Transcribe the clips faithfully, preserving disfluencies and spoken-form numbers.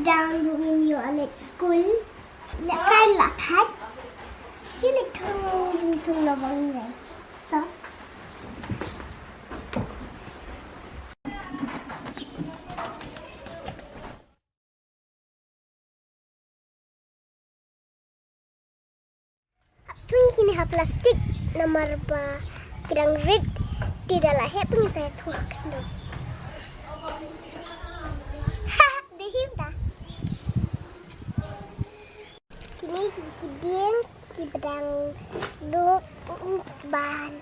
Dang ruh ngim ïoh leit skul. Lehkai la thait. Ki leit thung jingthung la bang ngai. Ta. Hap thung ïa kine ha plastik namar ba ki dang rit, te da la heh pynsa ïa thung ha khyndew. Ha, dei hi mynta. Kine ki, ki dieng kiba dang duk ban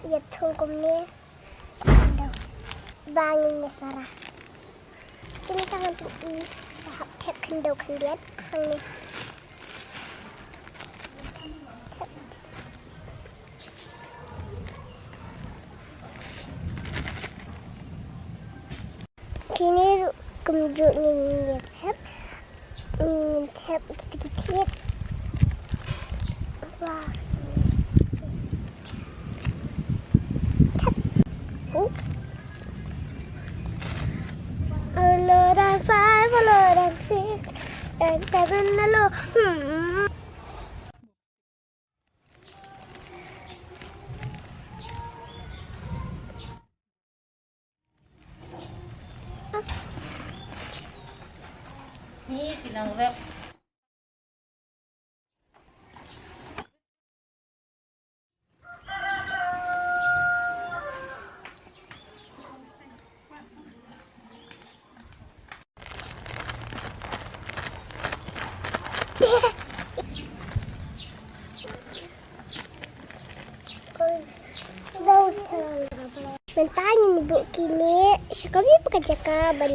ïa thung kumne. Ba ngin ïa sara. Kine tang hangtu i, ka hap thep khyndew khyndiat hangne. Kine ruh kumjuh ngin ïa thep. Ngin thep kit kit. Wah. Thep. Oh. A lot of five, a lot of six, and seven, a lot. Hmm. Ni ki nang rep. Mynta ngin buh kine sha kawei pat ka jaka ban,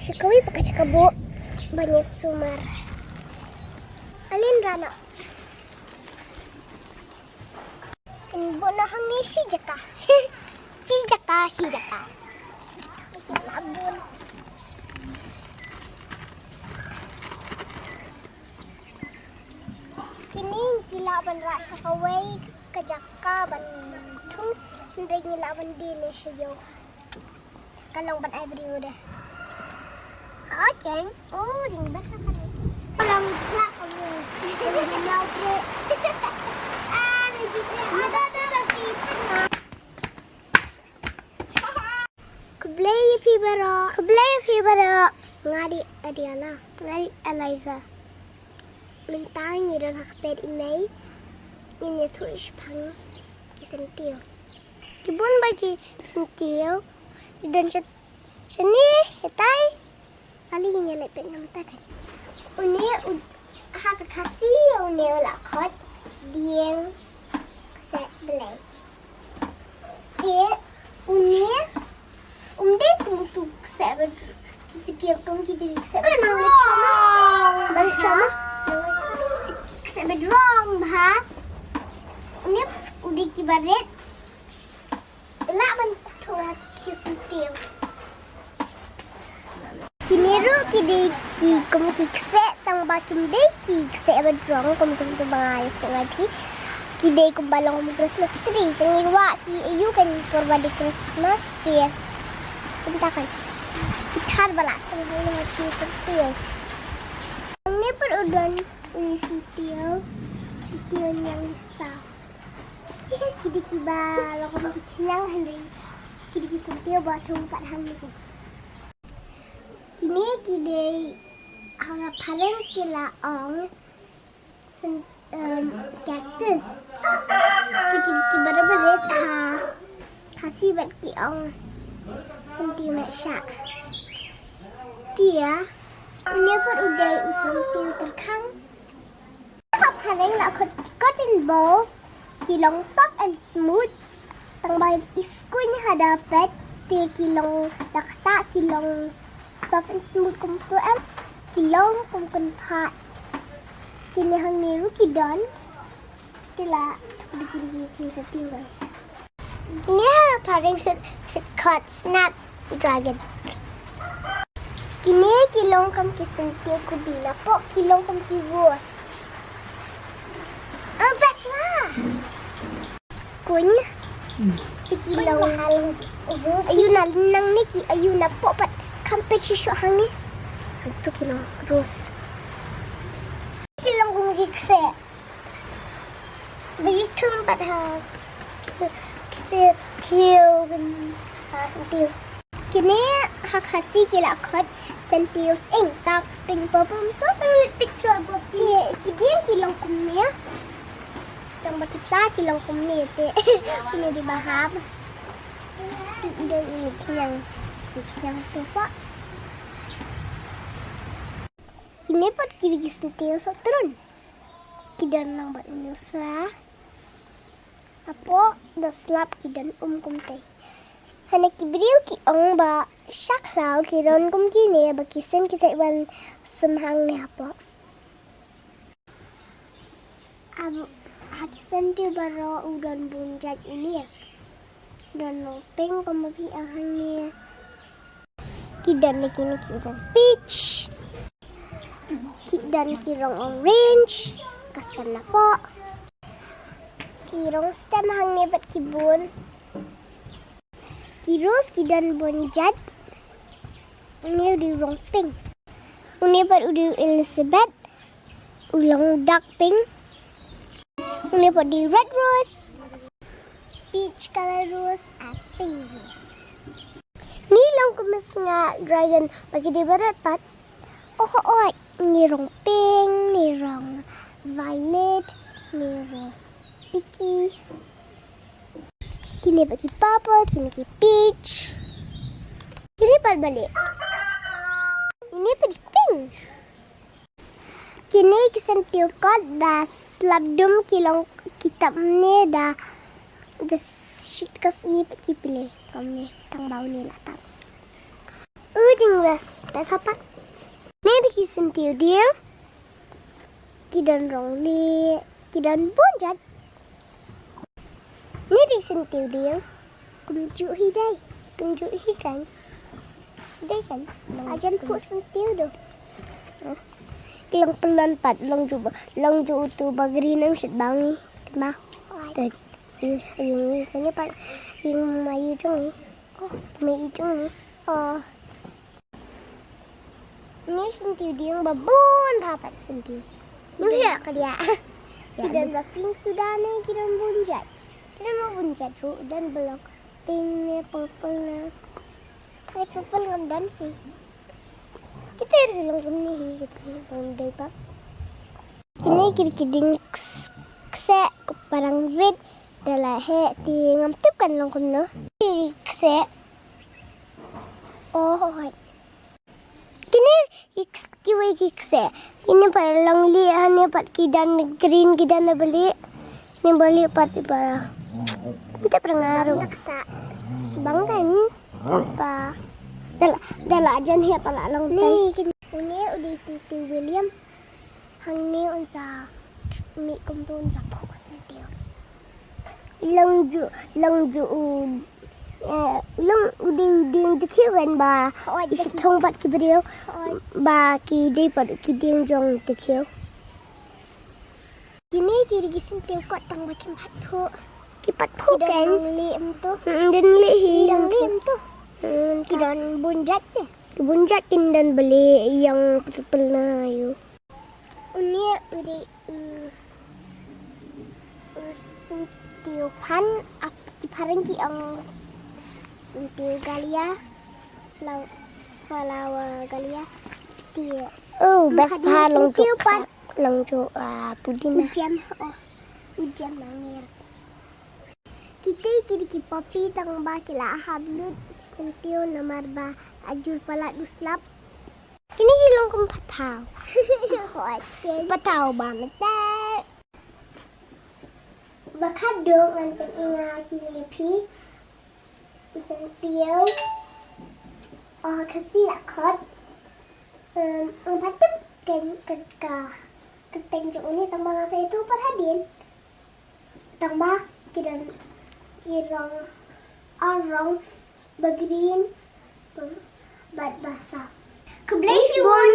sha kawei pat ka jaka buh ban ïa sumar. Alin rana. Ngin buh noh hangne shi jaka. Shi jaka, shi jaka. Kine ngi lah ban rah sha kawei ka jaka ban thung, hynrei ngi lah ban die ne sha ïew. Ka long ban ai briew de. Okay. Oh, ring bas ka kane. Ka long pla ka long. Ka long pla. Ah, ni di pla. Ada, ada, ada. Khublei ïa phi baroh. Khublei ïa phi baroh. Nga dei Adiana. Nga dei Eliza. Mynta ngi don ha ka ped i mei. Ngin ïathuh shaphang ki syntiew. Ki bun bha ki syntiew. Ki don sha, shane, shatai. Kali ngin ïa leit peit namar ta kan. Une u, ha ka Khasi une u la khot dieng kseh blei. Te une um dei kum tu kseh ba dr-, ki te kum ki te kseh ba drong. Ba drong. Kseh ba drong bha. Une u dei kiba rit. Lah ban thung ha ki syntiew. Kine ruh ki dei ki kum ki kseh tang ba kim dei ki kseh ba drong kum kum tu ba ngi thung ha phi. Ki dei kumba long kum Christmas tree. Ka ngi wah ki aïu kan por ba dei Christmas tree. Kumta kan. Ki thar ba lah thung ha ki syntiew. Ngi pynudon uni syntiew. Syntiew ñiang saw. Ki dei kiba long kum ki khñiang hynrei ki dei ki syntiew ba thung pat hangne. Kine ki dei ha phareng ki la ong syn-, em, cactus. Ki dei kiba rit rit ha Khasi bad ki ong syntiew met shah. Te une pat u dei u syntiew tyrkhang. Ha phareng la khot cotton balls, ki long soft and smooth. Tang ba i skuiñ ha da pet te ki long da kata ki long soft and smooth kumtu em. Ki long kum kynphad. Kine hangne ruh ki don. Te la, te ki, ki, ki, ki, ki, ki, ki. Kine ha phareng shu, shu khot snapdragon. Kine ki long kum ki syntiew kubi, napoh ki long kum ki rose. Ang best la. Skuiñ. Hmm. Te ki long. Aïu na lynnong ne ki, aïu napoh pat kam peit shuh shuh hangne. Tu ki long rose. Ki long kum ki kseh. Bagi thum pat ha. Kseh khiew kan ha sentiw. Kine ha Khasi ki la khot sentiw sing. Tak ping pom pom tu ping ping shuwa pom. Ki ki dien ki long kumne. Tang ba ki sa ki long kumne te. Kumne di bahap. Ti i dang i chniang. I chniang tu pa. Kine pat ki dei ki sentiw sohtrun. Ki don lang bad une u sla. Hapoh da slap ki don um kumte. Hane ki briew ki ong ba sha khlaw ki don kum kine ba ki seng ki seh ban sum hangne hapoh. Ab ha ki sentiw baroh u don bun jait une. Don long pink kum ba phi ong hangne. Ki don lei kine ki rong peach. Ki don ki rong orange. Ka stem napoh. Ki rong stem hangne bad ki bun. Ki rose ki don bun jait. Une u dei u rong pink. Une pat u dei u Elizabeth. U long dark pink. Une pat u dei red rose. Peach color rose and pink rose. Ni long kum sngewbha dragon ba ki dei baroh pat. Oh, oh, ni rong pink, ni rong violet, ni rong pinky. Kine pat ki purple, kine ki peach. Kine pat balei. Kine pat ki pink. Kine ki sentiw kot da slap dum ki long ki tap ne da da shit ka sngi pat ki pile kamne tang bau ne la tap. U ding ras da sapat. Ne da ki sentiw ding ki don rong li ki don bun jait. Ni dei sentiw ding. Kumjuh hi dei. Kumjuh hi kan. Dei kan. Ajan pu sentiw do. Ki long pynlong pat long ju ba long ju utu ba green am shit bang ni. Ma. Dei. Yung ni kan ni pat yung ma yu jong ni. Oh, ma yu jong ni. Oh. Ni sentiw ding ba bun bha pat sentiw. Ni ya ka dia. Ki don ba pink suda ne ki don bun jait. Ki don ba bun jait ru don ba long pink ne purple ne. Thai purple ngam don pink. Kita ri long kumne hi kita hi long dei pat. Kine ki ding kseh ko parang rit da la he ti ngam tip kan long kumno. Ki kseh. Oh, hoi. Kine ki kiwei ki kseh. Kine pat long li hane pat ki dan green ki dan bali. Ni bali pat ba. Kita perngaruh. Bang kan. Pa. Dala dala jan he pala long ni. Une u dei sentiw William. Hangne un sa mih kumto un sa pok sentiw. Long ju long ju u long u ding ding dikhiu kan ba i shi thong pat ki briew ba ki dei pat ki ding jong dikhiu. Kine ki dei ki sentiw kot tang ba kim pat phu. Ki pat phu kan. Dang li em tu. Dang li hi. Dang li em tu. Ki don bun jait ne. Ki bun jait kin don bali yang pernah yu. Une u dei u u sentiw phan ap ki phareng ki ong sentiw galia. Flower galia. Ti. Oh, best pha long ju phan long ju pudina. Ujem oh. Ujem nangir. Kita ki dei ki poppy tang ba ki la hap lut sentiw namar ba ajur palat u slap. Kine ki long kum patau. Patau ba mete. Ba khadong ngan teng inga ki lipi. Usen tieu. Oh kasi akot. Um, ang patung ken ken ka ken teng jong uni tang ba ngasai tu parhadin. Tang ba ki don ki rong arong ba green bad ba sa. Khublei shibun.